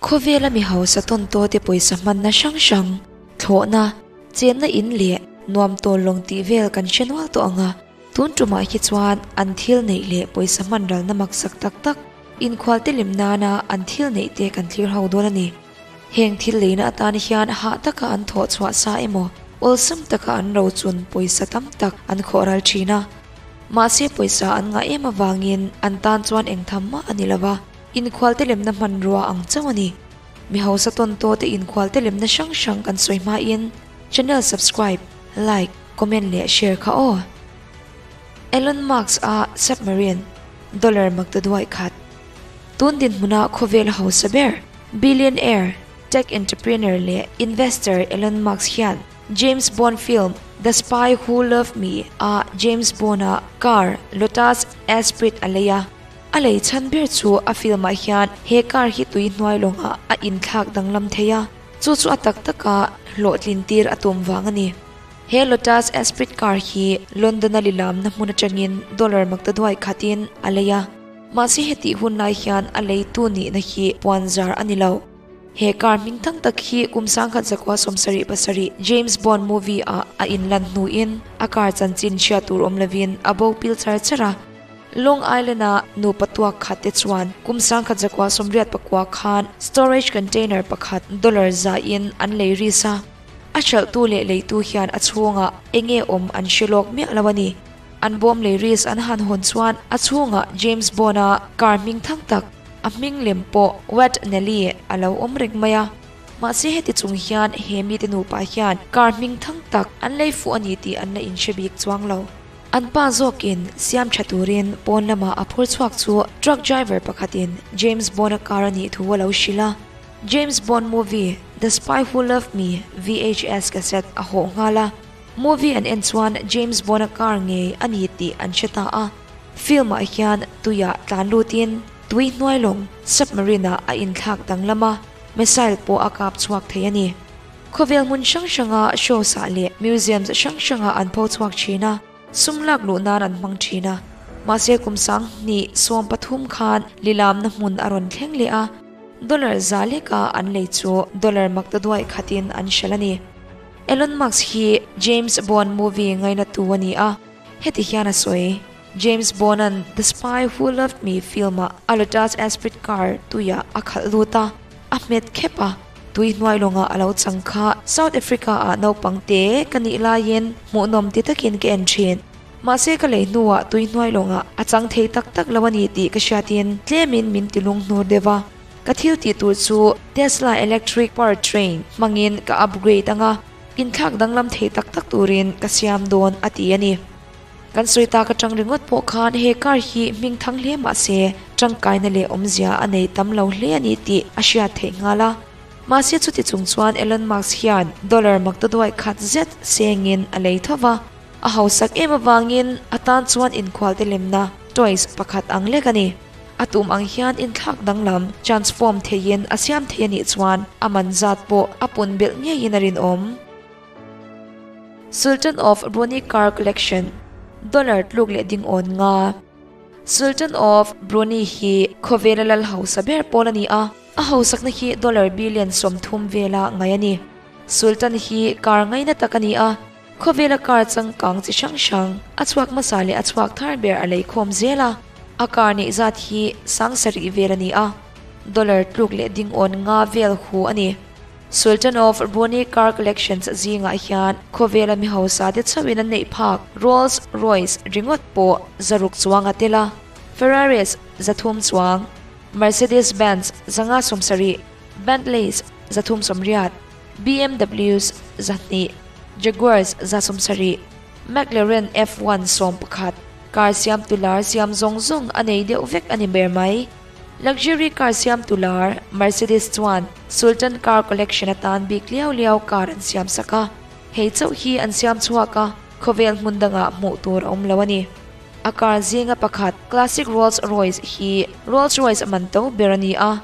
Khawvela mi hausa tawn taw te pawisa hmanna hrang hrang, thlawhna, chenna in leh nuam tawl lawng tih vel kan hre nual tawh ang a, tun tumah hi chuan an thil neih leh pawisa hman ralna maksak tak tak inkhualte lem nana an thil neih te kan thlir ho dawn a ni. Heng thil leina atan hian hah taka an thawh chhuah sa emaw, awlsam taka an rochun pawisa tam tak an khawh ral thin a. Mahse pawisa an ngah em avangin an tan chuan eng tham mah a ni lo va, inkhualte lemna hmanrua ang chauh a ni. Mi hausa tawn taw te inkhualte lemna hrang hrang kan sawi hmain channel subscribe, like, comment leh share kha aw. Elon Musk a submarine dollar maktaduai khat. Tun dinhmuna khawvel hausa ber, billionaire, tech entrepreneur leh investor Elon Musk hian James Bond film The Spy Who Loved Me a James Bond-a car Lotus Esprit a lei a. A lei chhan ber chu a film-ah hian he car hi tui hnuai lawngah a inthlak danglam thei a, chu chu a tak taka hlawhtlin tir a tum vang a ni. He Lotus Esprit car hi London-a lilamna hmun atangin dollar maktaduai khatin a lei a. Mahse hetih hun lai hian a leitu nihna hi puan zar a ni lo. He car hming thang tak hi kum 1777 James Bond movie ah a inlan hnuin a car chanchin hriat tur awm lovin a bo pil char char a. Long Island-a nupa tuak khat te chuan kum 1989 khan storage container pakhat dollar zahin an lei ris a. A hralhtu leh leitu hian a chhungah enge awm an hre lawk miah lo a ni. An bawm lei ris an han hawn chuan a chhungah James Bond-a car hming thang tak, a hming lem pawh Wet Nelly a lo awm reng mai a. Mahse heti chung hian he mite nupa hian car hming thang tak an lei fuh a ni tih an la inhre bik chuang lo. An pa zawkin siam tha turin pawn lamah a phur chhuak chu truck driver pakhatin James Bond-a car a nih thu a lo hrilh a. James Bond movie The Spy Who Loved Me VHS cassette a hawh nghal a. Movie an en chuan James Bond-a car ngei a ni tih an hre ta a. Film-ah hian tuiah tlan lutin tui hnuai lawng submarine-ah a inthlak danglam a, missile pawh a kap chhuak thei a ni. Khawvel hmun hrang hranga shows-ah leh museums hrang hrangah an pho chhuak thin a, sum lak luh nan an hmang thin a. Mahse kum 2013 khan lilamna hmun a rawn thleng leh a, dollar za leka an lei chu dollar maktaduai khatin an hralh a ni. Elon Musk hi James Bond movie ngaina tu a ni a, heti hian a sawi. James Bond-a'n The Spy Who Loved Me film-ah a Lotus Esprit car tuiah a khalh lut a, a hmet khep a, tui hnuai lawngah a lo chang kha. South Africa-ah naupang te ka nih laiin hmuhnawm ti takin ka en thin. Mahse ka lei hnuah tui hnuai lawngah a chang thei tak tak lo a ni tih ka hriatin tlemin min ti lunghnur deuh a. Ka thil tih tur chu Tesla electric power train hmangin ka upgrade anga inthlak danglam thei tak tak turin ka siam dawn a ti a ni. Kan sawi tak atang ringawt pawh khan he car hi hming thang hle mah se tangkaina leh awmzia a nei tam lo hle a ni tih a hriat theih nghal a. Mahse chuti chung chuan Elon Musk hian dollar maktaduai khat zet sengin a lei tho va, a hausak em avangin a tan chuan inkhualte lemna toys pakhat ang lek a ni. A tum ang hian inthlak danglam, transform, theiin a siam thei a nih chuan a man zat pawh a pun belh ngeiin a rinawm. Sultan of Brunei Car Collection, Dollar tluk leh ding awn nga. Sultan of Brunei hi khawvela lal hausa ber pawl a ni a, a hausakna hi dollar billion 30 vela ngai a ni. Sultan hi car ngaina tak a ni a, Khawvela car changkang chi hrang hrang a chhuak hmasa leh a chhuak thar ber a lei khawm zel a, a car neih zat hi 7000 vel a ni a, dollar tluk leh ding awn nga vel hu a ni. Sultan of Brunei Car Collections zingah hian khawvela mi hausa te chauhin an neih phak Rolls Royce ringawt pawh 600 chuang a tel a, Ferraris 300 chuang, Mercedes Benz 570, Bentleys 380, BMWs 200, Jaguars 170, McLaren F1 11, car siam tular siam zawng zawng a nei deuh vek a ni ber mai. Luxury car siam tular Mercedes chuan Sultan Car Collection atan bik liau liau car an siam sak a, hei chauh hi an siam chhuak a, khawvel hmun dangah hmuh tur a awm lo a ni. A car zinga pakhat classic Rolls Royce hi Rolls Royce man to ber a ni a,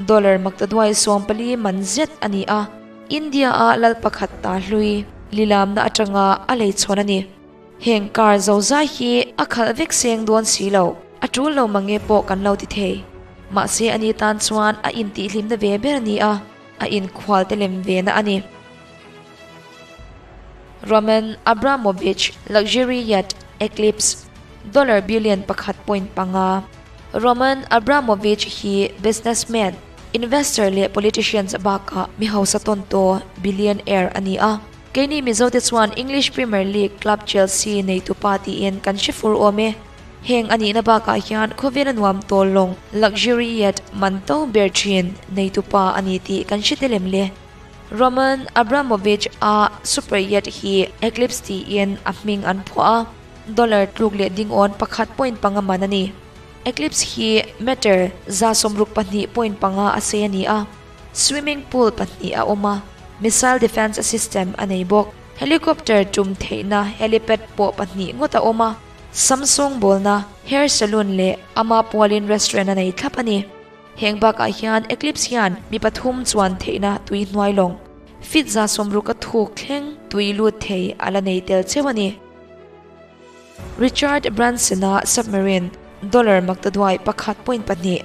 Dollar maktaduai 14 man zet a ni a, India a lal pakhat ta hlui lilamna atanga a lei chhawn a ni. Heng car zo zai hi a khalh vek seng dawn si lo, a tul lo mange pawh kan lo ti thei. Mahse ani tan chuan a intihhlimna ve ber a ni a, a inkhualtelem ve na a ni. Roman Abramovich luxury yacht Eclipse, dollar billion 1.5. Roman Abramovich hi businessman, investor leh politicians bakah mi hausa tawntaw, billionaire, a ni a. Keini Mizote chuan English Premier League club Chelsea neitupa tiin kan hre fur awm e. Heng a nihna bakah hian khawvela nuam tawl lawng, luxury yacht, man to ber thin neitupa a ni tih kan hre tel em le? Roman Abramovich a super yacht hi Eclipse tiin a hming an phuah a, dollar tluk leh dingawn 1.5 man a ni. Eclipse hi meter 162.5 a sei a ni a, swimming pool pahnih a awm a, missile defence system a nei bawk. Helicopter tum theihna helipad pawh pahnih ngawt a awm a, Samsung bawlna, hair salon leh ama pualin restaurant a nei thlap a ni. Heng bakah hian Eclipse hian mi pathum chuan theihna tui hnuai lawng, feet 60 a thuk thleng tui lut thei a la nei tel cheu a ni. Richard Branson-a submarine, dollar maktaduai 1.2.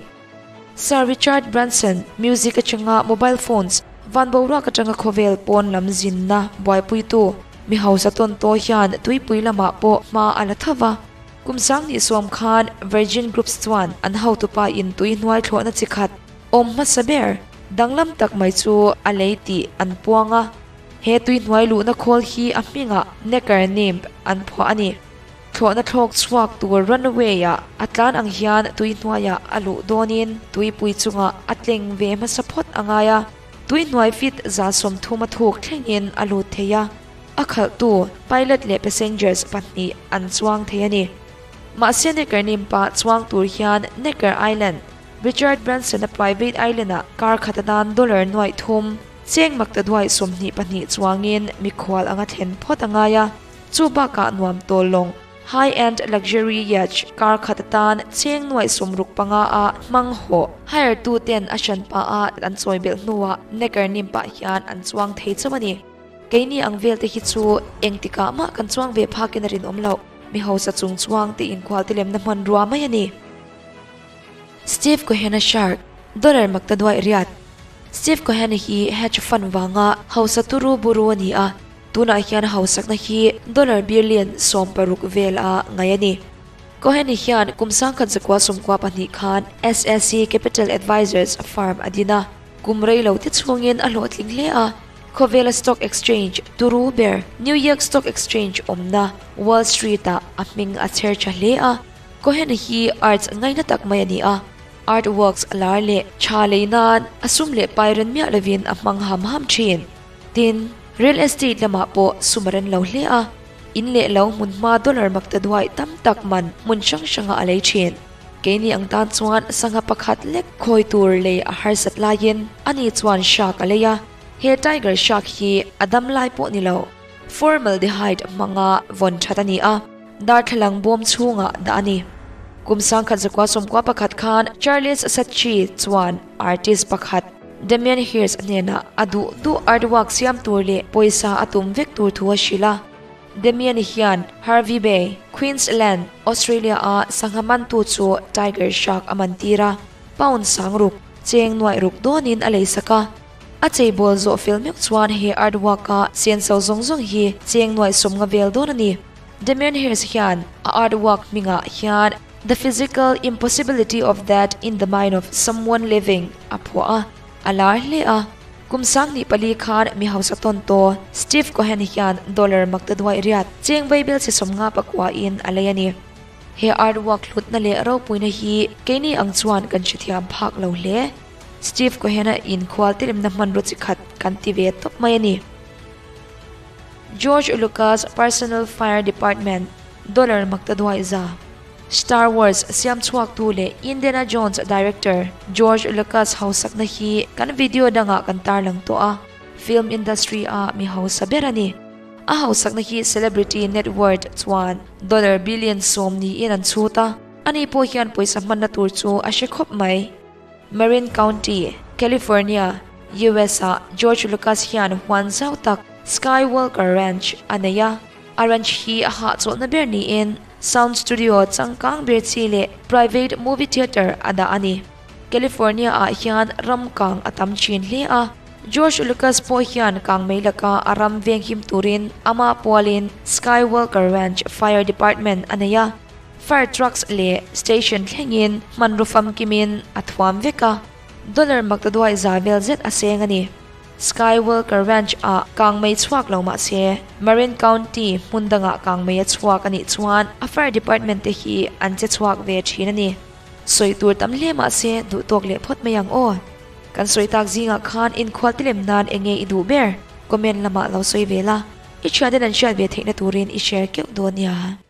Sir Richard Branson music atanga mobile phones van boruak atanga khawvel pawn lam zinna buaipuitu mi hausa tawntaw hian tuipui lamah pawh hma a la tho va. Kum 2010 khan Virgin Groups chuan an hotupa in tui hnuai thlawhna chi khat awm hmasa ber danglam tak mai chu a lei tih an puang a. He tui hnuai luhna khawl hi a hmingah Neckar Nymph an phuah a ni. Thlawhna thlawk chhuak tur runway ah a tlan ang hian tui hnuaiah a luh dawnin tuipui chungah a tleng ve hmasa phawt a ngai a. Tui hnuai feet 30 a thuk thlengin a lut thei a. A khalhtu, pilot leh passengers pahnih an chuang thei a ni. Mahse Necker Nymph-a chuang tur hian Necker Island, Richard Branson-a private island-ah kar khat atan dollar nuaih thum, cheng maktaduai 22 chuangin mikhual anga thlen phawt a ngai a. Chu bakah nuam tawl lawng, high-end luxury yacht, kar khat atan cheng nuaih 65 a hmang hawh. Hire tu ten a hranpa a an chawi belh hnuah Necker Nymph-ah hian an chuang thei chauh a ni. Keini ang vel te hi chu engtikah mah kan chuang ve phakin a rinawm loh. Mi hausa chung chuang te inkhual te lemna hmanrua mai a ni. Steve Cohen-a shark, dollar maktaduaih riat. Steve Cohen-a hi hedge fund vanga hausa turu buru a ni a, tunah hian hausakna hi dollar billion 16 vel a ngaih a ni. Cohen-a hian kum 1992 khan SSC Capital Advisors firm a din a, kum rei lo te chhungin a hlawhtling hle a. Khawvela Stock Exchange turu ber New York Stock Exchange awmna Wall Street-ah a hming a chher tha hle a. Cohen hi arts ngaihna tak mai a ni a, artworks lar leh tha lei nan a sum leh pai ren miah lovin a hmang ham ham thin. Tin, real estate lamah pawh sum a ren lo hle a, in leh lo hmunhma dollar maktaduaih tam tak man hmun hrang hrangah a lei thin. Keini ang tan chuan sangha pakhat lek khawi tur lei a harsat laiin ani chuan shark a lei a. He tiger shark hi a dam lai pawh ni lo, formaldehyde hmanga vawn that a ni a, darthlalang bawm chhungah dah a ni. Kum 1991 khan Charles Saatchi chuan artist pakhat Damien Hirst hnenah a duh duh artwork siam tur leh pawisa a tum vek tur thu a hrilh a. Damien hian Hervey Bay, Queensland, Australia-a sangha mantu chu tiger shark a man tir a, pound 6000, cheng nuaih ruk dawnin a lei sak a. A cheibawl zawh fel meuh chuan he artwork-a senso zawng zawng hi cheng nuaih 50 vel dawn a ni. Damien Hirst hian a artwork hmingah hian The Physical Impossibility of That in the Mind of Someone Living a phuah a, a lar hle a. Kum 2004 khan mi hausa tawntaw Steve Cohen hian dollar maktaduaih riat cheng vaibel chhe 59 in a lei a ni. He artwork hlutna leh ropuina hi keini ang chuan kan hrethiam phak lo hle. Steve Cohen-a inkhual tirimna hmanraw chi khat kan ti ve tawp mai a ni. George Lucas Personal Fire Department, dollar maktaduaih za. Star Wars siam chhuaktu leh Indiana Jones director George Lucas hausakna hi kan video dangah kan tarlang tawh a, film industry a mi hausa ber a ni. A hausakna hi celebrity net worth chuan dollar billion 10 niin an chhut a, ani pawh hian pawisa hmanna tur chu a hre khawp mai. Marin County, California, US-ah George Lucas hian huan zau tak Skywalker Ranch a nei a. A ranch hi a hahchawlhna ber niin sound studio changkang ber chi leh private movie theatre a dah a ni. California ah hian ram kang a tam thin hle a, George Lucas pawh hian kangmei laka a ram venghim turin ama pualin Skywalker Ranch Fire Department a nei a, fire trucks leh station thlengin hmanraw famkimin a thuam vek a, dollar maktaduai za vel zet a seng a ni. Skywalker Ranch ah kangmei chhuak lo mah se, Marin County hmun dangah kangmei a chhuak a nih chuan a fire department te hi an che chhuak ve thin a ni. Sawi tur tam hle mah se duh tawk leh phawt mai ang aw. Kan sawi tak zingah khan inkhual te lem nan eng nge i duh ber? Comment lamah lo sawi ve la, i thianten an hriat ve theihna turin i share keuh dawn nia.